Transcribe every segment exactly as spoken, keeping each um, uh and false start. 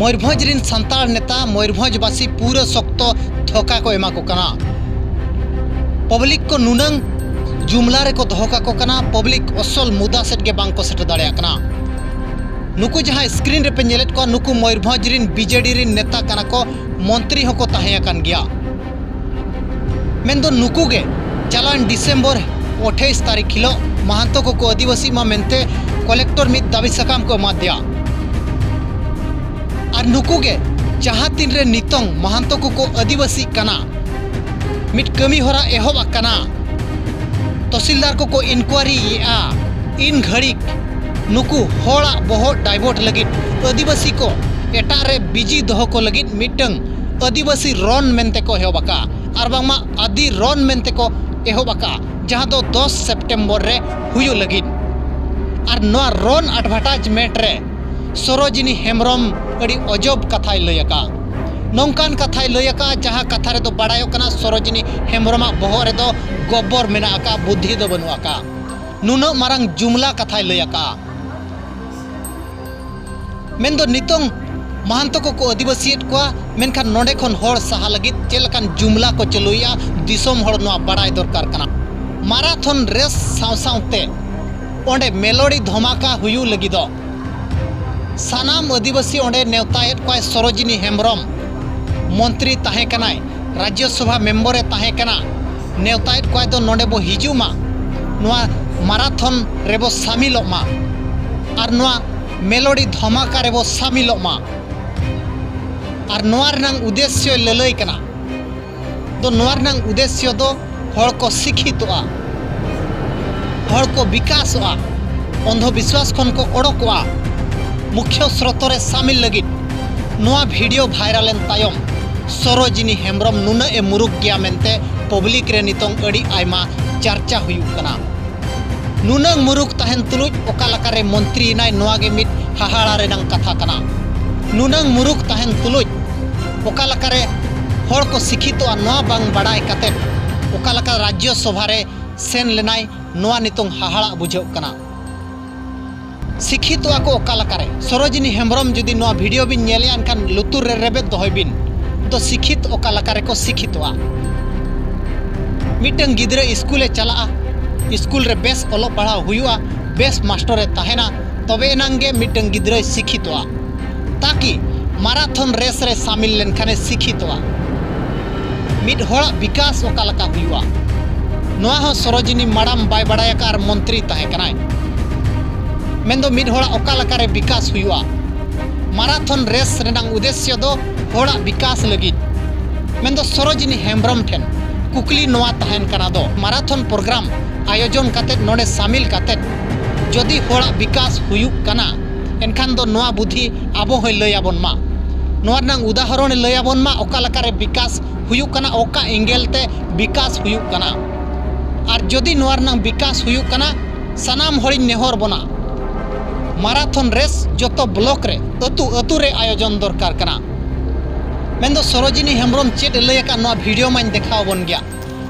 ᱢᱚᱭᱩᱨᱵᱷᱚᱸᱡᱽ ᱨᱤᱱ ᱥᱟᱱᱛᱟᱲ ᱱᱮᱛᱟ ᱢᱚᱭᱩᱨᱵᱷᱚᱸᱡᱽ ᱵᱟᱥᱤ ᱯᱩᱨᱟᱹ ᱥᱚᱠᱛᱚ ᱫᱷᱳᱠᱟ ᱠᱚ ᱮᱢᱟ ᱠᱚ ᱠᱟᱱᱟ᱾ ᱯᱟᱵᱽᱞᱤᱠ ᱠᱚ ᱱᱩᱱᱟᱹᱝ ᱡᱩᱢᱞᱟ ᱨᱮᱠᱚ ᱫᱚᱦᱚ ᱠᱟᱠᱚ ᱠᱟᱱᱟ, ᱯᱟᱵᱽᱞᱤᱠ ᱚᱥᱚᱞ ᱢᱩᱫᱟ ᱥᱮᱫ ᱜᱮ ᱵᱟᱝ ᱠᱚ ᱥᱮᱴᱮᱨ ᱫᱟᱲᱮᱭᱟᱜ ᱠᱟᱱᱟ᱾ ᱱᱩᱠᱩ ᱡᱟᱦᱟᱸ ᱥᱠᱨᱤᱱ ᱨᱮᱯᱮ ᱧᱮᱞᱮᱫ ᱠᱚᱣᱟ, ᱱᱩᱠᱩ ᱢᱚᱭᱩᱨᱵᱷᱚᱸᱡᱽ ᱨᱤᱱ ᱵᱤᱡᱮᱰᱤ ᱨᱤᱱ ᱱᱮᱛᱟ ᱠᱟᱱᱟ ᱠᱚ, ᱢᱚᱱᱛᱨᱤ ᱦᱚᱸᱠᱚ ᱛᱟᱦᱮᱸ ᱟᱠᱟᱱ ᱜᱮᱭᱟ᱾ ᱢᱮᱱᱫᱚ ᱱᱩᱠᱩ ᱜᱮ ᱪᱟᱞᱟᱣᱮᱱ ᱰᱤᱥᱮᱢᱵᱚᱨ ᱟᱴᱷᱟᱭᱤᱥ ᱛᱟᱹᱨᱤᱠᱷ ᱦᱤᱞᱳᱜ ᱢᱟᱦᱟᱱᱛᱚ ᱠᱚᱠᱚ ᱟᱹᱫᱤᱵᱟᱹᱥᱤᱜ ᱢᱟ ᱢᱮᱱᱛᱮ ᱠᱚᱞᱮᱠᱴᱚᱨ ᱢᱤᱫ ᱫᱟᱹᱵᱤ ᱥᱟᱠᱟᱢ ᱠᱚ ᱮᱢᱟᱫᱮᱭᱟ᱾ ᱟᱨ ᱱᱩᱠᱩ ᱜᱮ ᱡᱟᱦᱟᱸ ᱛᱤᱱ ᱨᱮ ᱱᱤᱛᱚᱝ ᱢᱟᱦᱟᱱᱛᱚ ᱠᱚᱠᱚ ᱟᱹᱫᱤᱵᱟᱹᱥᱤᱜ ᱠᱟᱱᱟ, ᱢᱤᱫ ᱠᱟᱹᱢᱤ ᱦᱚᱨᱟ ᱮᱦᱚᱵ ᱟᱠᱟᱱᱟ, ᱛᱚᱦᱥᱤᱞᱫᱟᱨ ᱠᱚᱠᱚ ᱤᱱᱠᱩᱣᱟᱨᱤ ᱮᱫᱼᱟ, ᱤᱱ ᱜᱷᱟᱹᱲᱤᱠ ᱱᱩᱠᱩ ᱦᱚᱲᱟᱜ ᱵᱚᱦᱚᱜ ᱰᱟᱭᱵᱚᱨᱴ ᱞᱟᱹᱜᱤᱫ, ᱟᱹᱫᱤᱵᱟᱹᱥᱤ ᱠᱚ ᱮᱴᱟᱜ ᱨᱮ ᱵᱤᱡᱤ ᱫᱚᱦᱚ ᱠᱚ ᱞᱟᱹᱜᱤᱫ ᱢᱤᱫᱴᱟᱹᱝ ᱟᱹᱫᱤᱵᱟᱹᱥᱤ ᱨᱚᱱ ᱢᱮᱱᱛᱮ ᱠᱚ ᱮᱦᱚᱵ ᱟᱠᱟᱫᱼᱟ, ᱟᱨ ᱵᱟᱝᱢᱟ ᱟᱫᱤ ᱨᱚᱱ ᱢᱮᱱᱛᱮ ᱠᱚ ᱮᱦᱚᱵ ᱟᱠᱟᱫᱼᱟ, ᱡᱟᱦᱟᱸ ᱫᱚ ᱫᱚᱥ ᱥᱮᱯᱴᱮᱢᱵᱚᱨ ᱨᱮ ᱦᱩᱭᱩᱜ ᱞᱟᱹᱜᱤᱫ᱾ ᱟᱨ ᱱᱚᱣᱟ ᱨᱚᱱ ᱟᱰᱵᱷᱟᱴᱟᱡᱽᱢᱮᱱᱴ ᱨᱮ ᱥᱚᱨᱳᱡᱤᱱᱤ ᱦᱮᱢᱵᱨᱚᱢ ᱟᱹᱰᱤ ᱚᱡᱚᱵ ᱠᱟᱛᱷᱟᱭ ᱞᱟᱹᱭ ᱟᱠᱟᱫᱼᱟ᱾ ᱱᱚᱝᱠᱟᱱ ᱠᱟᱛᱷᱟᱭ ᱞᱟᱹᱭ ᱟᱠᱟᱫᱼᱟ, ᱡᱟᱦᱟᱸ ᱠᱟᱛᱷᱟ ᱨᱮᱫᱚ ᱵᱟᱲᱟᱭᱚᱜ ᱠᱟᱱᱟ ᱥᱚᱨᱳᱡᱤᱱᱤ ᱦᱮᱢᱵᱨᱚᱢᱟᱜ ᱵᱚᱦᱚᱜ ᱨᱮᱫᱚ ᱜᱚᱵᱵᱚᱨ ᱢᱮᱱᱟᱜ ᱟᱠᱟᱫᱼᱟ, ᱵᱩᱫᱽᱫᱷᱤ ᱫᱚ ᱵᱟᱹᱱᱩᱜ ᱟᱠᱟᱫᱼᱟ᱾ ᱱᱩᱱᱟᱹᱜ ᱢᱟᱨᱟᱝ ᱡᱩᱢᱞᱟ ᱠᱟᱛᱷᱟᱭ ᱞᱟᱹᱭ ᱟᱠᱟᱫᱼᱟ᱾ ᱢᱮᱱᱫᱚ ᱱᱤᱛᱚᱝ ᱢᱟᱦᱟᱱᱛᱚ ᱠᱚᱠᱚ ᱟᱹᱫᱤᱵᱟᱹᱥᱤᱭᱮᱫ ᱠᱚᱣᱟ, ᱢᱮᱱᱠᱷᱟᱱ ᱱᱚᱰᱮ ᱠᱷᱚᱱ ᱦᱚᱲ ᱥᱟᱦᱟ ᱞᱟᱹᱜᱤᱫ ᱪᱮᱫ ᱞᱮᱠᱟᱱ ᱡᱩᱢᱞᱟ ᱠᱚ ᱪᱟᱹᱞᱩᱭᱮᱫᱼᱟ, ᱫᱤᱥᱚᱢ ᱦᱚᱲ ᱱᱚᱣᱟ ᱵᱟᱲᱟᱭ ᱫᱚᱨᱠᱟᱨ ᱠᱟᱱᱟ᱾ ᱢᱟᱨᱟᱛᱷᱚᱱ ᱨᱮᱥ ᱥᱟᱶ ᱥᱟᱶᱛᱮ ᱚᱸᱰᱮ ᱢᱮᱞᱳᱰᱤ ᱫᱷᱚᱢᱟᱠᱟ ᱦᱩᱭᱩᱜ ᱞᱟᱹᱜᱤᱫᱚᱜ᱾ ᱥᱟᱱᱟᱢ ᱟᱹᱫᱤᱵᱟᱹᱥᱤ ᱚᱸᱰᱮ ᱱᱮᱣᱛᱟᱭᱮᱫ ᱠᱚᱣᱟᱭ ᱥᱚᱨᱳᱡᱤᱱᱤ ᱦᱮᱢᱵᱨᱚᱢ, ᱢᱚᱱᱛᱨᱤ ᱛᱟᱦᱮᱸ ᱠᱟᱱᱟᱭ, ᱨᱟᱡᱽᱭᱚᱥᱚᱵᱷᱟ ᱢᱮᱢᱵᱚᱨᱮ ᱛᱟᱦᱮᱸ ᱠᱟᱱᱟ, ᱱᱮᱣᱛᱟᱭᱮᱫ ᱠᱚᱣᱟᱭ ᱫᱚ ᱱᱚᱰᱮ ᱵᱚ ᱦᱤᱡᱩᱜ ᱢᱟ, ᱱᱚᱣᱟ ᱢᱟᱨᱟᱛᱷᱚᱱ ᱨᱮᱵᱚ ᱥᱟᱢᱤᱞᱚᱜ ᱢᱟ, ᱟᱨ ᱱᱚᱣᱟ ᱢᱮᱞᱳᱰᱤ ᱫᱷᱟᱢᱟᱠᱟ ᱨᱮᱵᱚ ᱥᱟᱢᱤᱞᱚᱜ ᱢᱟ᱾ ᱟᱨ ᱱᱚᱣᱟ ᱨᱮᱱᱟᱝ ᱩᱫᱮᱥᱭᱚᱭ ᱞᱟᱹᱞᱟᱹᱭ ᱠᱟᱱᱟ, ᱫᱚ ᱱᱚᱣᱟ ᱨᱮᱱᱟᱝ ᱩᱫᱮᱥᱭᱚ ᱫᱚ ᱦᱚᱲ ᱠᱚ ᱥᱤᱠᱷᱤᱛᱚᱜᱼᱟ, ᱦᱚᱲ ᱠᱚ ᱵᱤᱠᱟᱥᱚᱜᱼᱟ, ᱚᱱᱫᱷᱚ ᱵᱤᱥᱣᱟᱥ ᱠᱷᱚᱱ ᱠᱚ ᱚᱰᱚᱠᱚᱜᱼᱟ, ᱢᱩᱠᱷᱭᱚ ᱥᱨᱚᱛᱚ ᱨᱮ ᱥᱟᱢᱤᱞ ᱞᱟᱹᱜᱤᱫ᱾ ᱱᱚᱣᱟ ᱵᱷᱤᱰᱤᱭᱳ ᱵᱷᱟᱭᱨᱟᱞ ᱮᱱ ᱛᱟᱭᱚᱢ ᱥᱚᱨᱳᱡᱤᱱᱤ ᱦᱮᱢᱵᱨᱚᱢ ᱱᱩᱱᱟᱹᱜ ᱮ ᱢᱩᱨᱩᱠ ᱜᱮᱭᱟ ᱢᱮᱱᱛᱮ ᱯᱚᱵᱽᱞᱤᱠ ᱨᱮ ᱱᱤᱛᱚᱝ ᱟᱹᱰᱤ ᱟᱭᱢᱟ ᱪᱟᱨᱪᱟ ᱦᱩᱭᱩᱜ ᱠᱟᱱᱟ᱾ ᱱᱩᱱᱟᱹᱝ ᱢᱩᱨᱩᱠ ᱛᱟᱦᱮᱱ ᱛᱩᱞᱩᱡ ᱚᱠᱟ ᱞᱮᱠᱟᱨᱮ ᱢᱚᱱᱛᱨᱤ ᱮᱱᱟᱭ, ᱱᱚᱣᱟ ᱜᱮ ᱢᱤᱫ ᱦᱟᱦᱟᱲᱟ ᱨᱮᱱᱟᱝ ᱠᱟᱛᱷᱟ ᱠᱟᱱᱟ᱾ ᱱᱩᱱᱟᱹᱝ ᱢᱩᱨᱩᱠ ᱛᱟᱦᱮᱱ ᱛᱩᱞᱩᱡ ᱚᱠᱟ ᱞᱮᱠᱟᱨᱮ ᱦᱚᱲ ᱠᱚ ᱥᱤᱠᱷᱤᱛᱚᱜᱼᱟ, ᱱᱚᱣᱟ ᱵᱟᱝ ᱵᱟᱲᱟᱭ ᱠᱟᱛᱮᱫ ᱚᱠᱟ ᱞᱮᱠᱟ ᱨᱟᱡᱽᱭᱚ ᱥᱚᱵᱷᱟ ᱨᱮ ᱥᱮᱱ ᱞᱮᱱᱟᱭ, ᱱᱚᱣᱟ ᱱᱤᱛᱚᱝ ᱦᱟᱦᱟᱲᱟᱜ ᱵᱩᱡᱷᱟᱹᱜ ᱠᱟᱱᱟ᱾ ᱥᱤᱠᱠᱷᱤᱛᱚᱜᱼᱟ ᱠᱚ ᱚᱠᱟ ᱞᱮᱠᱟᱨᱮ? ᱥᱚᱨᱳᱡᱤᱱᱤ ᱦᱮᱢᱵᱨᱚᱢ ᱡᱩᱫᱤ ᱱᱚᱣᱟ video ᱵᱤᱱ ᱧᱮᱞᱮᱜᱼᱟ, ᱮᱱᱠᱷᱟᱱ ᱞᱩᱛᱩᱨ ᱨᱮ ᱨᱮᱵᱮᱫ ᱫᱚᱦᱚᱭ ᱵᱤᱱ᱾ ᱫᱚ ᱥᱤᱠᱠᱷᱤᱛ ᱚᱠᱟ ᱞᱮᱠᱟ ᱨᱮᱠᱚ ᱥᱤᱠᱠᱷᱤᱛᱚᱜᱼᱟ? ᱢᱤᱫᱴᱟᱝ ᱜᱤᱫᱽᱨᱟᱹ ᱥᱠᱩᱞᱮ ᱪᱟᱞᱟᱜᱼᱟ, ᱥᱠᱩᱞ ᱨᱮ ᱵᱮᱥ ᱚᱞᱚᱜ ᱯᱟᱲᱦᱟᱣ ᱦᱩᱭᱩᱜᱼᱟ, ᱵᱮᱥ ᱢᱟᱥᱴᱚᱨᱮ ᱛᱟᱦᱮᱱᱟ, ᱛᱚᱵᱮ ᱮᱱᱟᱝ ᱜᱮ ᱢᱤᱫᱴᱟᱝ ᱜᱤᱫᱽᱨᱟᱹᱭ ᱥᱤᱠᱠᱷᱤᱛᱚᱜᱼᱟ᱾ ᱛᱟᱠᱤ ᱢᱟᱨᱟᱛᱷᱚᱱ ᱨᱮᱥ ᱨᱮ ᱥᱟᱢᱤᱞ ᱞᱮᱱᱠᱷᱟᱱᱮ ᱥᱤᱠᱠᱷᱤᱛᱚᱜᱼᱟ᱾ ᱢᱤᱫ ᱦᱚᱲᱟᱜ ᱵᱤᱠᱟᱥ ᱚᱠᱟ ᱞᱮᱠᱟ ᱦᱩᱭᱩᱜᱼᱟ, ᱱᱚᱣᱟ ᱦᱚᱸ ᱥᱚᱨᱳᱡᱤᱱᱤ ᱢᱟᱰᱟᱢ ᱵᱟᱭ ᱵᱟᱲᱟᱭ ᱟᱠᱟᱫ ᱟᱨ ᱢᱚᱱᱛᱨᱤ ᱛᱟᱦᱮᱸ ᱠᱟᱱᱟᱭ᱾ ᱢᱮᱱᱫᱚ ᱢᱤᱫ ᱦᱚᱲᱟᱜ ᱚᱠᱟ ᱞᱮᱠᱟᱨᱮ ᱵᱤᱠᱟᱥ ᱦᱩᱭᱩᱜᱼᱟ? ᱢᱟᱨᱟᱛᱷᱚᱱ ᱨᱮᱥ ᱨᱮᱱᱟᱜ ᱩᱫᱮᱥᱭᱚ ᱫᱚ ᱦᱚᱲᱟᱜ ᱵᱤᱠᱟᱥ ᱞᱟᱹᱜᱤᱫ᱾ ᱢᱮᱱᱫᱚ ᱥᱚᱨᱳᱡᱤᱱᱤ ᱦᱮᱢᱵᱨᱚᱢ ᱴᱷᱮᱱ ᱠᱩᱠᱞᱤ ᱱᱚᱣᱟ ᱛᱟᱦᱮᱱ ᱠᱟᱱᱟ ᱫᱚ, ᱢᱟᱨᱟᱛᱷᱚᱱ ᱯᱨᱳᱜᱨᱟᱢ ᱟᱭᱳᱡᱚᱱ ᱠᱟᱛᱮᱫ, ᱱᱚᱰᱮ ᱥᱟᱢᱤᱞ ᱠᱟᱛᱮᱫ ᱡᱩᱫᱤ ᱦᱚᱲᱟᱜ ᱵᱤᱠᱟᱥ ᱦᱩᱭᱩᱜ ᱠᱟᱱᱟ, ᱮᱱᱠᱷᱟᱱ ᱫᱚ ᱱᱚᱣᱟ ᱵᱩᱫᱷᱤ ᱟᱵᱚ ᱦᱚᱸᱭ ᱞᱟᱹᱭ ᱟᱵᱚᱱ ᱢᱟ, ᱱᱚᱣᱟ ᱨᱮᱱᱟᱜ ᱩᱫᱟᱦᱚᱨᱚᱬ ᱮ ᱞᱟᱹᱭ ᱟᱵᱚᱱ ᱢᱟ, ᱚᱠᱟ ᱞᱮᱠᱟᱨᱮ ᱵᱤᱠᱟᱥ ᱦᱩᱭᱩᱜ ᱠᱟᱱᱟ, ᱚᱠᱟ angle ᱛᱮ ᱵᱤᱠᱟᱥ ᱦᱩᱭᱩᱜ ᱠᱟᱱᱟ᱾ ᱟᱨ ᱡᱩᱫᱤ ᱱᱚᱣᱟ ᱨᱮᱱᱟᱜ ᱵᱤᱠᱟᱥ ᱦᱩᱭᱩᱜ ᱠᱟᱱᱟ, ᱥᱟᱱᱟᱢ ᱦᱚᱲᱤᱧ ᱱᱮᱦᱚᱨ ᱵᱚᱱᱟ, ᱢᱟᱨᱟᱛᱷᱚᱱ ᱨᱮᱥ ᱡᱚᱛᱚ ᱵᱞᱚᱠ ᱨᱮ, ᱟᱹᱛᱩ ᱟᱹᱛᱩ ᱨᱮ ᱟᱭᱳᱡᱚᱱ ᱫᱚᱨᱠᱟᱨ ᱠᱟᱱᱟ᱾ ᱢᱮᱱᱫᱚ ᱥᱚᱨᱳᱡᱤᱱᱤ ᱦᱮᱢᱵᱨᱚᱢ ᱪᱮᱫ ᱮ ᱞᱟᱹᱭ ᱟᱠᱟᱫ, ᱱᱚᱣᱟ video ᱢᱟᱧ ᱫᱮᱠᱷᱟᱣ ᱟᱵᱚᱱ ᱜᱮᱭᱟ᱾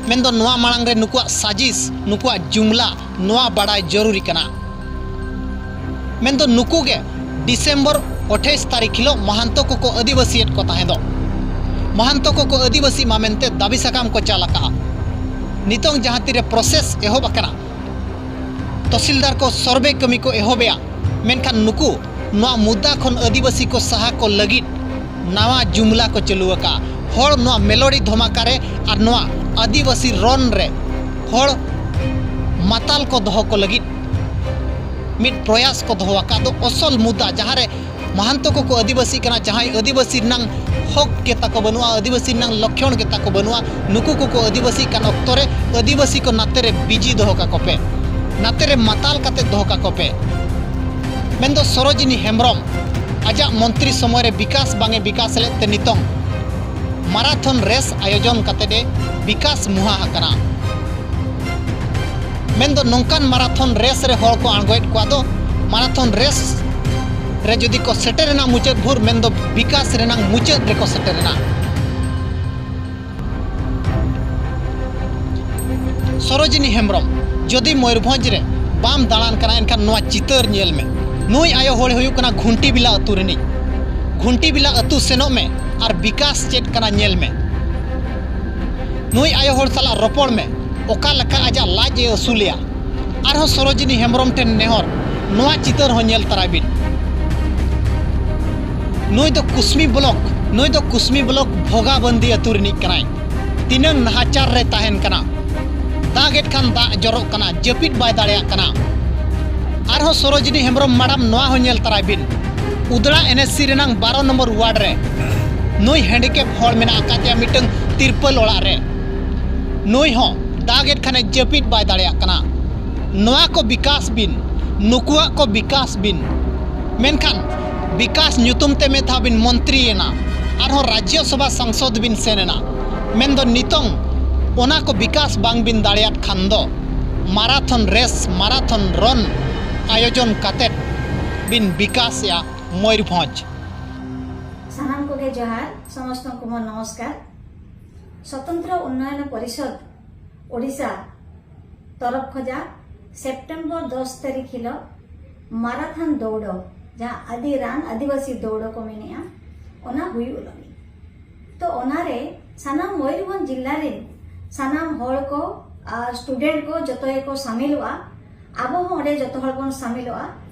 ᱢᱮᱱᱫᱚ ᱱᱚᱣᱟ ᱢᱟᱲᱟᱝ ᱨᱮ ᱱᱩᱠᱩᱣᱟᱜ ᱥᱟᱡᱤᱥ, ᱱᱩᱠᱩᱣᱟᱜ ᱡᱩᱢᱞᱟ, ᱱᱚᱣᱟ ᱵᱟᱲᱟᱭ ᱡᱚᱨᱩᱨᱤ ᱠᱟᱱᱟ᱾ ᱢᱮᱱᱫᱚ ᱱᱩᱠᱩ ᱜᱮ ᱰᱤᱥᱮᱢᱵᱚᱨ ᱟᱴᱷᱟᱭᱤᱥ ᱛᱟᱹᱨᱤᱠᱷ ᱦᱤᱞᱳᱜ ᱢᱟᱦᱟᱱᱛᱚ ᱠᱚᱠᱚ ᱟᱹᱫᱤᱵᱟᱹᱥᱤᱭᱮᱫ ᱠᱚ ᱛᱟᱦᱮᱸ ᱫᱚ᱾ ᱢᱟᱦᱟᱱᱛᱚ ᱠᱚᱠᱚ ᱟᱹᱫᱤᱵᱟᱹᱥᱤᱜ ᱢᱟ ᱢᱮᱱᱛᱮ ᱫᱟᱹᱵᱤ ᱥᱟᱠᱟᱢ ᱠᱚ ᱪᱟᱞ ᱟᱠᱟᱜᱼᱟ᱾ ᱱᱤᱛᱚᱝ ᱡᱟᱦᱟᱸ ᱛᱤᱨᱮ process ᱮᱦᱚᱵ ᱟᱠᱟᱱᱟ, ᱛᱚᱦᱥᱤᱞᱫᱟᱨ ᱠᱚ survey ᱠᱟᱹᱢᱤ ᱠᱚ ᱮᱦᱚᱵᱮᱜᱼᱟ, ᱢᱮᱱᱠᱷᱟᱱ ᱱᱩᱠᱩ ᱱᱚᱣᱟ ᱢᱩᱫᱽᱫᱟ ᱠᱷᱚᱱ ᱟᱹᱫᱤᱵᱟᱹᱥᱤ ᱠᱚ ᱥᱟᱦᱟ ᱠᱚ ᱞᱟᱹᱜᱤᱫ ᱱᱟᱣᱟ ᱡᱩᱢᱞᱟ ᱠᱚ ᱪᱟᱹᱞᱩ ᱟᱠᱟᱜᱼᱟ᱾ ᱦᱚᱲ ᱱᱚᱣᱟ ᱢᱮᱞᱳᱰᱤ ᱫᱷᱚᱢᱟᱠᱟ ᱨᱮ ᱟᱨ ᱱᱚᱣᱟ ᱟᱹᱫᱤᱵᱟᱹᱥᱤ ᱨᱚᱱ ᱨᱮ ᱦᱚᱲ ᱢᱟᱛᱟᱞ ᱠᱚ ᱫᱚᱦᱚ ᱠᱚ ᱞᱟᱹᱜᱤᱫ ᱢᱤᱫ ᱯᱨᱚᱭᱟᱥ ᱠᱚ ᱫᱚᱦᱚ ᱟᱠᱟᱫ ᱫᱚ᱾ ᱚᱥᱚᱞ ᱢᱩᱫᱽᱫᱟ ᱡᱟᱦᱟᱸ ᱨᱮ ᱢᱟᱦᱟᱱᱛᱚ ᱠᱚᱠᱚ ᱟᱹᱫᱤᱵᱟᱹᱥᱤᱜ ᱠᱟᱱᱟ, ᱡᱟᱦᱟᱸᱭ ᱟᱹᱫᱤᱵᱟᱹᱥᱤ ᱨᱮᱱᱟᱝ ᱦᱚᱠ ᱜᱮ ᱛᱟᱠᱚ ᱵᱟᱹᱱᱩᱜᱼᱟ, ᱟᱹᱫᱤᱵᱟᱹᱥᱤ ᱨᱮᱱᱟᱝ ᱞᱚᱠᱠᱷᱚᱬ ᱜᱮ ᱛᱟᱠᱚ ᱵᱟᱹᱱᱩᱜᱼᱟ, ᱱᱩᱠᱩ ᱠᱚᱠᱚ ᱟᱹᱫᱤᱵᱟᱹᱥᱤᱜ ᱠᱟᱱ ᱚᱠᱛᱚ ᱨᱮ ᱟᱹᱫᱤᱵᱟᱹᱥᱤ ᱠᱚ ᱱᱟᱛᱮ ᱨᱮ busy ᱫᱚᱦᱚ ᱠᱟᱠᱚ ᱯᱮ, ᱱᱟᱛᱮ ᱨᱮ ᱢᱟᱛᱟᱞ ᱠᱟᱛᱮ ᱫᱚᱦᱚ ᱠᱟᱠᱚ ᱯᱮ᱾ ᱢᱮᱱᱫᱚ ᱥᱚᱨᱳᱡᱤᱱᱤ ᱦᱮᱢᱵᱨᱚᱢ ᱟᱡᱟᱜ ᱢᱚᱱᱛᱨᱤ ᱥᱚᱢᱚᱭ ᱨᱮ ᱵᱤᱠᱟᱥ ᱵᱟᱝ ᱮ ᱵᱤᱠᱟᱥ ᱞᱮᱫ ᱛᱮ ᱱᱤᱛᱚᱝ ᱢᱟᱨᱟᱛᱷᱚᱱ ᱨᱮᱥ ᱟᱭᱳᱡᱚᱱ ᱠᱟᱛᱮ ᱮ ᱵᱤᱠᱟᱥ ᱢᱩᱦᱟ ᱟᱠᱟᱱᱟ᱾ ᱢᱮᱱᱫᱚ ᱱᱚᱝᱠᱟᱱ ᱢᱟᱨᱟᱛᱷᱚᱱ ᱨᱮᱥ ᱨᱮ ᱦᱚᱲ ᱠᱚ ᱟᱬᱜᱚᱭᱮᱫ ᱠᱚᱣᱟ ᱫᱚ, ᱢᱟᱨᱟᱛᱷᱚᱱ ᱨᱮᱥ ᱨᱮ ᱡᱩᱫᱤ ᱠᱚ ᱥᱮᱴᱮᱨ ᱮᱱᱟ ᱢᱩᱪᱟᱹᱫ ᱵᱷᱳᱨ, ᱢᱮᱱᱫᱚ ᱵᱤᱠᱟᱥ ᱨᱮᱱᱟᱜ ᱢᱩᱪᱟᱹᱫ ᱨᱮᱠᱚ ᱥᱮᱴᱮᱨ ᱮᱱᱟ᱾ ᱥᱚᱨᱳᱡᱤᱱᱤ ᱦᱮᱢᱵᱨᱚᱢ, ᱡᱩᱫᱤ ᱢᱚᱭᱩᱨᱵᱷᱚᱸᱡᱽ ᱨᱮ ᱵᱟᱢ ᱫᱟᱬᱟᱱ ᱠᱟᱱᱟ, ᱮᱱᱠᱷᱟᱱ ᱱᱚᱣᱟ ᱪᱤᱛᱟᱹᱨ ᱧᱮᱞ ᱢᱮ᱾ ᱱᱩᱭ ᱟᱭᱳ ᱦᱚᱲ ᱦᱩᱭᱩᱜ ᱠᱟᱱᱟ ᱜᱷᱩᱱᱴᱤ ᱵᱤᱞᱟ ᱟᱹᱛᱩ ᱨᱤᱱᱤᱡ᱾ ᱜᱷᱩᱱᱴᱤ ᱵᱤᱞᱟ ᱟᱹᱛᱩ ᱥᱮᱱᱚᱜ ᱢᱮ ᱟᱨ ᱵᱤᱠᱟᱥ ᱪᱮᱫ ᱠᱟᱱᱟ ᱧᱮᱞ ᱢᱮ᱾ ᱱᱩᱭ ᱟᱭᱳ ᱦᱚᱲ ᱥᱟᱞᱟᱜ ᱨᱚᱯᱚᱲ ᱢᱮ, ᱚᱠᱟ ᱞᱮᱠᱟ ᱟᱡᱟᱜ ᱞᱟᱡ ᱮ ᱟᱹᱥᱩᱞᱮᱭᱟ᱾ ᱟᱨᱦᱚᱸ ᱥᱚᱨᱳᱡᱤᱱᱤ ᱦᱮᱢᱵᱨᱚᱢ ᱴᱷᱮᱱ ᱱᱮᱦᱚᱨ, ᱱᱚᱣᱟ ᱪᱤᱛᱟᱹᱨ ᱦᱚᱸ ᱧᱮᱞ ᱛᱟᱨᱟᱭ ᱵᱤᱱ᱾ ᱱᱩᱭ ᱫᱚ ᱠᱩᱥᱢᱤ ᱵᱞᱚᱠ, ᱱᱩᱭ ᱫᱚ ᱠᱩᱥᱢᱤ ᱵᱞᱚᱠ ᱵᱷᱚᱜᱟᱵᱟᱱᱫᱤ ᱟᱹᱛᱩ ᱨᱤᱱᱤᱡ ᱠᱟᱱᱟᱭ᱾ ᱛᱤᱱᱟᱹᱝ ᱱᱟᱦᱟᱪᱟᱨ ᱨᱮ ᱛᱟᱦᱮᱱ ᱠᱟᱱᱟ᱾ ᱫᱟᱜ ᱮᱫ ᱠᱷᱟᱱ ᱫᱟᱜ ᱡᱚᱨᱚᱜ ᱠᱟᱱᱟ, ᱡᱟᱹᱯᱤᱫ ᱵᱟᱭ ᱫᱟᱲᱮᱭᱟᱜ ᱠᱟᱱᱟ᱾ ᱟᱨᱦᱚᱸ ᱥᱚᱨᱳᱡᱤᱱᱤ ᱦᱮᱢᱵᱨᱚᱢ ᱢᱟᱰᱟᱢ, ᱱᱚᱣᱟ ᱦᱚᱸ ᱧᱮᱞ ᱛᱟᱨᱟᱭ ᱵᱤᱱ᱾ ᱩᱫᱽᱲᱟ ᱮᱱ ᱮᱥ ᱥᱤ ᱨᱮᱱᱟᱝ ᱵᱟᱨᱚ ᱱᱚᱢᱵᱚᱨ ᱣᱟᱨᱰ ᱨᱮ ᱱᱩᱭ ᱦᱮᱱᱰᱤᱠᱮᱯ ᱦᱚᱲ ᱢᱮᱱᱟᱜ ᱟᱠᱟᱫᱮᱭᱟ ᱢᱤᱫᱴᱟᱝ ᱛᱤᱨᱯᱟᱹᱞ ᱚᱲᱟᱜ ᱨᱮ᱾ ᱱᱩᱭ ᱦᱚᱸ ᱫᱟᱜ ᱮᱫ ᱠᱷᱟᱱᱮ ᱡᱟᱹᱯᱤᱫ ᱵᱟᱭ ᱫᱟᱲᱮᱭᱟᱜ ᱠᱟᱱᱟ᱾ ᱱᱚᱣᱟ ᱠᱚ ᱵᱤᱠᱟᱥ ᱵᱤᱱ, ᱱᱩᱠᱩᱣᱟᱜ ᱠᱚ ᱵᱤᱠᱟᱥ ᱵᱤᱱ᱾ ᱢᱮᱱᱠᱷᱟᱱ ᱵᱤᱠᱟᱥ ᱧᱩᱛᱩᱢ ᱛᱮ ᱢᱤᱫ ᱫᱷᱟᱣ ᱵᱤᱱ ᱢᱚᱱᱛᱨᱤᱭᱮᱱᱟ, ᱟᱨᱦᱚᱸ ᱨᱟᱡᱽᱡᱚ ᱥᱚᱵᱷᱟ ᱥᱟᱝᱥᱚᱫ ᱵᱤᱱ ᱥᱮᱱ ᱮᱱᱟ᱾ ᱢᱮᱱᱫᱚ ᱱᱤᱛᱚᱝ ᱚᱱᱟ ᱠᱚ ᱵᱤᱠᱟᱥ ᱵᱟᱝ ᱵᱤᱱ ᱫᱟᱲᱮᱭᱟᱜ ᱠᱷᱟᱱ ᱫᱚ ᱢᱟᱨᱟᱛᱷᱚᱱ ᱨᱮᱥ, ᱢᱟᱨᱟᱛᱷᱚᱱ ᱨᱚᱱ ᱟᱭᱳᱡᱚᱱ ᱠᱟᱛᱮᱫ ᱵᱤᱱ ᱵᱤᱠᱟᱥᱮᱜᱼᱟ ᱢᱚᱭᱩᱨᱵᱷᱚᱸᱡᱽ᱾ ᱥᱟᱱᱟᱢ ᱠᱚᱜᱮ ᱡᱚᱦᱟᱨ, ᱥᱚᱢᱚᱥᱛᱚ ᱠᱚ ᱢᱚᱱ ᱱᱚᱢᱚᱥᱠᱟᱨ᱾ ᱥᱚᱛᱚᱱᱛᱨᱚ ᱩᱱᱱᱚᱭᱚᱱ ᱯᱚᱨᱤᱥᱚᱫᱽ ᱳᱰᱤᱥᱟ ᱛᱚᱨᱚᱯ ᱠᱷᱚᱡᱟᱜ ᱥᱮᱯᱴᱮᱢᱵᱚᱨ ᱫᱚᱥ ᱛᱟᱹᱨᱤᱠᱷ ᱦᱤᱞᱳᱜ ᱢᱟᱨᱟᱛᱷᱚᱱ ᱫᱳᱣᱲᱚ, ᱡᱟᱦᱟᱸ ᱟᱫᱤ ᱨᱟᱱ ᱟᱹᱫᱤᱵᱟᱹᱥᱤ ᱫᱳᱣᱲᱚ ᱠᱚ ᱢᱮᱱᱮᱜᱼᱟ, ᱚᱱᱟ ᱦᱩᱭᱩᱜ ᱞᱟᱹᱜᱤᱫ᱾ ᱛᱚ ᱚᱱᱟᱨᱮ ᱥᱟᱱᱟᱢ ᱢᱚᱭᱩᱨᱵᱷᱚᱸᱡᱽ ᱡᱤᱞᱟ ᱨᱮᱱ ᱥᱟᱱᱟᱢ ᱦᱚᱲ ᱠᱚ ᱟᱨ ᱥᱴᱩᱰᱮᱱᱴ ᱠᱚ ᱡᱚᱛᱚ ᱜᱮᱠᱚ ᱥᱟᱢᱤᱞᱚᱜᱼᱟ᱾ ᱟᱵᱚ ᱦᱚᱸ ᱚᱸᱰᱮ ᱡᱚᱛᱚ ᱦᱚᱲ ᱵᱚᱱ ᱥᱟᱢᱤᱞᱚᱜᱼᱟ᱾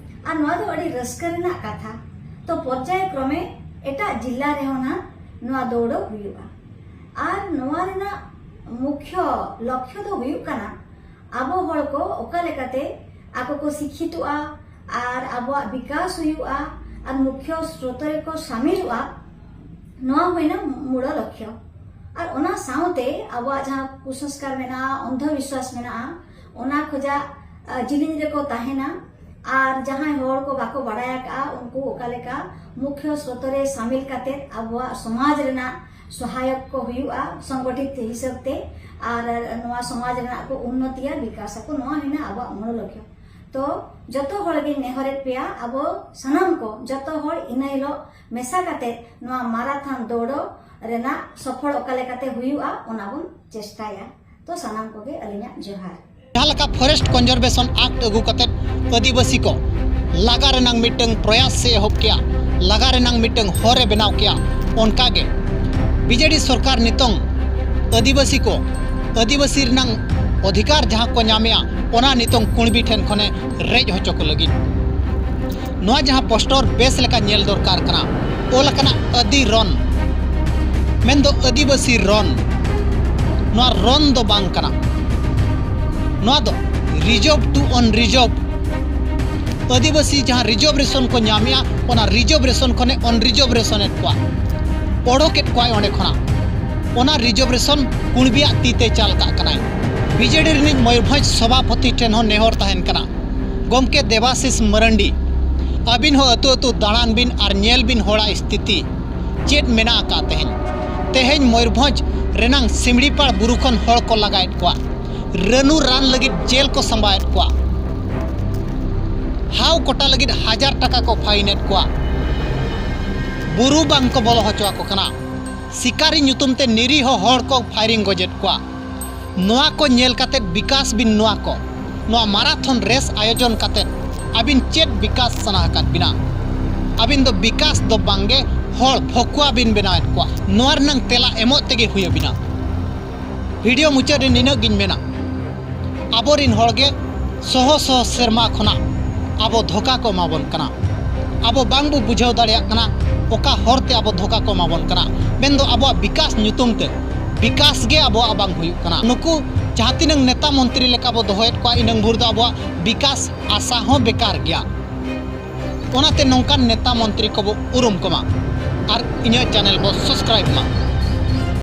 ᱟᱨ ᱱᱚᱣᱟ ᱫᱚ ᱟᱹᱰᱤ ᱨᱟᱹᱥᱠᱟᱹ ᱨᱮᱱᱟᱜ ᱠᱟᱛᱷᱟ᱾ ᱛᱚ ᱯᱚᱨᱡᱟᱭ ᱠᱨᱚᱢᱮ ᱮᱴᱟᱜ ᱡᱤᱞᱟ ᱨᱮᱦᱚᱸ ᱱᱟᱜ ᱱᱚᱣᱟ ᱫᱳᱣᱲᱚ ᱦᱩᱭᱩᱜᱼᱟ᱾ ᱟᱨ ᱱᱚᱣᱟ ᱨᱮᱱᱟᱜ ᱢᱩᱠᱷᱭᱚ ᱞᱚᱠᱠᱷᱚ ᱫᱚ ᱦᱩᱭᱩᱜ ᱠᱟᱱᱟ ᱟᱵᱚ ᱦᱚᱲ ᱠᱚ ᱚᱠᱟ ᱞᱮᱠᱟᱛᱮ ᱟᱠᱚ ᱠᱚ ᱥᱤᱠᱠᱷᱤᱛᱚᱜᱼᱟ ᱟᱨ ᱟᱵᱚᱣᱟᱜ ᱵᱤᱠᱟᱥ ᱦᱩᱭᱩᱜᱼᱟ ᱟᱨ ᱢᱩᱠᱷᱭᱚ ᱥᱨᱳᱛᱚ ᱨᱮᱠᱚ ᱥᱟᱢᱤᱞᱚᱜᱼᱟ᱾ ᱱᱚᱣᱟ ᱦᱩᱭᱱᱟ ᱢᱩᱲ ᱞᱚᱠᱠᱷᱚ᱾ ᱟᱨ ᱚᱱᱟ ᱥᱟᱶᱛᱮ ᱟᱵᱚᱣᱟᱜ ᱡᱟᱦᱟᱸ ᱠᱩᱥᱚᱝᱥᱠᱟᱨ ᱢᱮᱱᱟᱜᱼᱟ, ᱚᱱᱫᱷᱚ ᱵᱤᱥᱣᱟᱥ ᱢᱮᱱᱟᱜᱼᱟ, ᱚᱱᱟ ᱠᱷᱚᱡᱟᱜ, ᱟ, ᱡᱤᱞᱤᱧ ᱨᱮᱠᱚ ᱛᱟᱦᱮᱱᱟ᱾ ᱟᱨ ᱡᱟᱦᱟᱸᱭ ᱦᱚᱲ ᱠᱚ ᱵᱟᱠᱚ ᱵᱟᱲᱟᱭ ᱟᱠᱟᱫᱼᱟ, ᱩᱱᱠᱩ ᱚᱠᱟ ᱞᱮᱠᱟ ᱢᱩᱠᱷᱭᱚ ᱥᱨᱳᱛᱚ ᱨᱮ ᱥᱟᱢᱤᱞ ᱠᱟᱛᱮᱫ ᱟᱵᱚᱣᱟᱜ ᱥᱚᱢᱟᱡᱽ ᱨᱮᱱᱟᱜ ᱥᱚᱦᱟᱭᱚᱠ ᱠᱚ ᱦᱩᱭᱩᱜᱼᱟ ᱥᱚᱝᱜᱚᱴᱷᱤᱛ ᱦᱤᱥᱟᱹᱵ ᱛᱮ, ᱟᱨ ᱱᱚᱣᱟ ᱥᱚᱢᱟᱡᱽ ᱨᱮᱱᱟᱜ ᱠᱚ ᱩᱱᱱᱚᱛᱤᱭᱟ, ᱵᱤᱠᱟᱥ ᱟᱠᱚ, ᱱᱚᱣᱟ ᱦᱩᱭᱱᱟ ᱟᱵᱚᱣᱟᱜ ᱢᱩᱲ ᱞᱚᱠᱠᱷᱚ᱾ ᱛᱚ ᱡᱚᱛᱚ ᱦᱚᱲ ᱜᱤᱧ ᱱᱮᱦᱚᱨᱮᱫ ᱯᱮᱭᱟ, ᱟᱵᱚ ᱥᱟᱱᱟᱢ ᱠᱚ, ᱡᱚᱛᱚ ᱦᱚᱲ ᱤᱱᱟᱹ ᱦᱤᱞᱳᱜ ᱢᱮᱥᱟ ᱠᱟᱛᱮᱫ ᱱᱚᱣᱟ ᱢᱟᱨᱟᱛᱷᱚᱱ ᱫᱳᱣᱲᱚ ᱨᱮᱱᱟᱜ ᱥᱚᱯᱷᱚᱞ ᱚᱠᱟ ᱞᱮᱠᱟᱛᱮ ᱦᱩᱭᱩᱜᱼᱟ, ᱚᱱᱟ ᱵᱚᱱ ᱪᱮᱥᱴᱟᱭᱟ᱾ ᱛᱚ ᱥᱟᱱᱟᱢ ᱠᱚᱜᱮ ᱟᱹᱞᱤᱧᱟᱜ ᱡᱚᱦᱟᱨ᱾ ᱡᱟᱦᱟᱸ ᱞᱮᱠᱟ ᱯᱷᱚᱨᱮᱥᱴ ᱠᱚᱱᱡᱟᱨᱵᱷᱮᱥᱚᱱ ᱟᱠᱴ ᱟᱹᱜᱩ ᱠᱟᱛᱮᱫ ᱟᱹᱫᱤᱵᱟᱹᱥᱤ ᱠᱚ ᱞᱟᱜᱟ ᱨᱮᱱᱟᱝ ᱢᱤᱫᱴᱟᱝ ᱯᱨᱚᱭᱟᱥ ᱮ ᱮᱦᱚᱵ ᱠᱮᱜᱼᱟ, ᱞᱟᱜᱟ ᱨᱮᱱᱟᱝ ᱢᱤᱫᱴᱟᱝ ᱦᱚᱨ ᱮ ᱵᱮᱱᱟᱣ ᱠᱮᱜᱼᱟ᱾ ᱚᱱᱠᱟᱜᱮ ᱵᱤᱡᱮᱰᱤ ᱥᱚᱨᱠᱟᱨ ᱱᱤᱛᱚᱝ ᱟᱹᱫᱤᱵᱟᱹᱥᱤ ᱠᱚ, ᱟᱹᱫᱤᱵᱟᱹᱥᱤ ᱨᱮᱱᱟᱝ ᱚᱫᱷᱤᱠᱟᱨ ᱡᱟᱦᱟᱸ ᱠᱚ ᱧᱟᱢᱮᱜᱼᱟ, ᱚᱱᱟ ᱱᱤᱛᱚᱝ ᱠᱩᱬᱵᱤ ᱴᱷᱮᱱ ᱠᱷᱚᱱᱮ ᱨᱮᱡ ᱦᱚᱪᱚ ᱠᱚ ᱞᱟᱹᱜᱤᱫ᱾ ᱱᱚᱣᱟ ᱡᱟᱦᱟᱸ ᱯᱳᱥᱴᱚᱨ ᱵᱮᱥ ᱞᱮᱠᱟ ᱧᱮᱞ ᱫᱚᱨᱠᱟᱨ ᱠᱟᱱᱟ, ᱚᱞ ᱟᱠᱟᱱᱟ ᱟᱹᱫᱤ ᱨᱚᱱ, ᱢᱮᱱᱫᱚ ᱟᱹᱫᱤᱵᱟᱹᱥᱤ ᱨᱚᱱ᱾ ᱱᱚᱣᱟ ᱨᱚᱱ ᱫᱚ ᱵᱟᱝ ᱠᱟᱱᱟ, ᱱᱚᱣᱟ ᱫᱚ reserve to unreserved᱾ ᱟᱹᱫᱤᱵᱟᱹᱥᱤ ᱡᱟᱦᱟᱸ ᱨᱤᱡᱟᱨᱵᱷᱮᱥᱚᱱ ᱠᱚ ᱧᱟᱢᱮᱜᱼᱟ, ᱚᱱᱟ ᱨᱤᱡᱟᱨᱵᱷᱮᱥᱚᱱ ᱠᱷᱚᱱᱮ ᱚᱱᱨᱤᱡᱟᱨᱵᱷᱮᱥᱚᱱ ᱮᱫ ᱠᱚᱣᱟ, ᱚᱰᱚᱠᱮᱫ ᱠᱚᱣᱟᱭ ᱚᱸᱰᱮ ᱠᱷᱚᱱᱟᱜ᱾ ᱚᱱᱟ ᱨᱤᱡᱟᱨᱵᱷᱮᱥᱚᱱ ᱠᱩᱬᱵᱤᱭᱟᱜ ᱛᱤ ᱛᱮ ᱪᱟᱞ ᱠᱟᱜ ᱠᱟᱱᱟᱭ᱾ ᱵᱤᱡᱮᱰᱤ ᱨᱤᱱᱤᱡ ᱢᱚᱭᱩᱨᱵᱷᱚᱸᱡᱽ ᱥᱚᱵᱷᱟᱯᱚᱛᱤ ᱴᱷᱮᱱ ᱦᱚᱸ ᱱᱮᱦᱚᱨ ᱛᱟᱦᱮᱱ ᱠᱟᱱᱟ, ᱜᱚᱢᱠᱮ ᱫᱮᱵᱟᱥᱤᱥ ᱢᱟᱨᱟᱱᱰᱤ, ᱟᱹᱵᱤᱱ ᱦᱚᱸ ᱟᱹᱛᱩ ᱟᱹᱛᱩ ᱫᱟᱬᱟᱱ ᱵᱤᱱ ᱟᱨ ᱧᱮᱞ ᱵᱤᱱ ᱦᱚᱲᱟᱜ ᱥᱛᱷᱤᱛᱤ ᱪᱮᱫ ᱢᱮᱱᱟᱜ ᱟᱠᱟᱫ ᱛᱮᱦᱮᱧ᱾ ᱛᱮᱦᱮᱧ ᱢᱚᱭᱩᱨᱵᱷᱚᱸᱡᱽ ᱨᱮᱱᱟᱝ ᱥᱤᱢᱲᱤᱯᱟᱲ ᱵᱩᱨᱩ ᱠᱷᱚᱱ ᱦᱚᱲ ᱠᱚ ᱞᱟᱜᱟᱭᱮᱫ ᱠᱚᱣᱟ, ᱨᱟᱹᱱᱩ ᱨᱟᱱ ᱞᱟᱹᱜᱤᱫ ᱡᱮᱞ ᱠᱚ ᱥᱟᱢᱵᱟᱣᱮᱫ ᱠᱚᱣᱟ, ᱦᱟᱣ ᱠᱚᱴᱟ ᱞᱟᱹᱜᱤᱫ ᱦᱟᱡᱟᱨ ᱴᱟᱠᱟ ᱠᱚ ᱯᱷᱟᱭᱤᱱ ᱮᱫ ᱠᱚᱣᱟ, ᱵᱩᱨᱩ ᱵᱟᱝ ᱠᱚ ᱵᱚᱞᱚ ᱦᱚᱪᱚ ᱟᱠᱚ ᱠᱟᱱᱟ, ᱥᱤᱠᱟᱨᱤ ᱧᱩᱛᱩᱢ ᱛᱮ ᱱᱤᱨᱤᱦᱚ ᱦᱚᱲ ᱠᱚ ᱯᱷᱟᱭᱨᱤᱝ ᱜᱚᱡᱮᱫ ᱠᱚᱣᱟ᱾ ᱱᱚᱣᱟ ᱠᱚ ᱧᱮᱞ ᱠᱟᱛᱮᱫ ᱵᱤᱠᱟᱥ ᱵᱤᱱ, ᱱᱚᱣᱟ ᱠᱚ, ᱱᱚᱣᱟ ᱢᱟᱨᱟᱛᱷᱚᱱ ᱨᱮᱥ ᱟᱭᱳᱡᱚᱱ ᱠᱟᱛᱮᱫ ᱟᱹᱵᱤᱱ ᱪᱮᱫ ᱵᱤᱠᱟᱥ ᱥᱟᱱᱟ ᱟᱠᱟᱫ ᱵᱤᱱᱟ? ᱟᱹᱵᱤᱱ ᱫᱚ ᱵᱤᱠᱟᱥ ᱫᱚ ᱵᱟᱝᱜᱮ, ᱦᱚᱲ ᱯᱷᱚᱠᱩᱣᱟ ᱵᱤᱱ ᱵᱮᱱᱟᱣᱮᱫ ᱠᱚᱣᱟ᱾ ᱱᱚᱣᱟ ᱨᱮᱱᱟᱝ ᱛᱮᱞᱟ ᱮᱢᱚᱜ ᱛᱮᱜᱮ ᱦᱩᱭ ᱟᱹᱵᱤᱱᱟ᱾ ᱵᱷᱤᱰᱤᱭᱳ ᱢᱩᱪᱟᱹᱫ ᱨᱮ ᱱᱤᱱᱟᱹᱜ ᱜᱤᱧ ᱢᱮᱱᱟ, ᱟᱵᱚᱨᱤᱱ ᱦᱚᱲ ᱜᱮ ᱥᱚᱦᱚ ᱥᱚᱦᱚ ᱥᱮᱨᱢᱟ ᱠᱷᱚᱱᱟᱜ ᱟᱵᱚ ᱫᱷᱳᱠᱟ ᱠᱚ ᱮᱢᱟ ᱵᱚᱱ ᱠᱟᱱᱟ᱾ ᱟᱵᱚ ᱵᱟᱝ ᱵᱚ ᱵᱩᱡᱷᱟᱹᱣ ᱫᱟᱲᱮᱭᱟᱜ ᱠᱟᱱᱟ ᱚᱠᱟ ᱦᱚᱨ ᱛᱮ ᱟᱵᱚ ᱫᱷᱳᱠᱟ ᱠᱚ ᱮᱢᱟ ᱵᱚᱱ ᱠᱟᱱᱟ, ᱢᱮᱱᱫᱚ ᱟᱵᱚᱣᱟᱜ ᱵᱤᱠᱟᱥ ᱧᱩᱛᱩᱢ ᱛᱮ ᱵᱤᱠᱟᱥ ᱜᱮ ᱟᱵᱚᱣᱟᱜ ᱵᱟᱝ ᱦᱩᱭᱩᱜ ᱠᱟᱱᱟ᱾ ᱱᱩᱠᱩ ᱡᱟᱦᱟᱸ ᱛᱤᱱᱟᱹᱝ ᱱᱮᱛᱟ ᱢᱚᱱᱛᱨᱤ ᱞᱮᱠᱟ ᱵᱚ ᱫᱚᱦᱚᱭᱮᱫ ᱠᱚᱣᱟ, ᱤᱱᱟᱹᱝ ᱵᱷᱳᱨ ᱫᱚ ᱟᱵᱚᱣᱟᱜ ᱵᱤᱠᱟᱥ ᱟᱥᱟ ᱦᱚᱸ ᱵᱮᱠᱟᱨ ᱜᱮᱭᱟ᱾ ᱚᱱᱟᱛᱮ ᱱᱚᱝᱠᱟᱱ ᱱᱮᱛᱟ ᱢᱚᱱᱛᱨᱤ ᱠᱚᱵᱚ ᱩᱨᱩᱢ ᱠᱚᱢᱟ ᱟᱨ ᱤᱧᱟᱹᱜ ᱪᱮᱱᱮᱞ ᱵᱚ ᱥᱟᱵᱥᱠᱨᱟᱭᱤᱵ ᱢᱟ᱾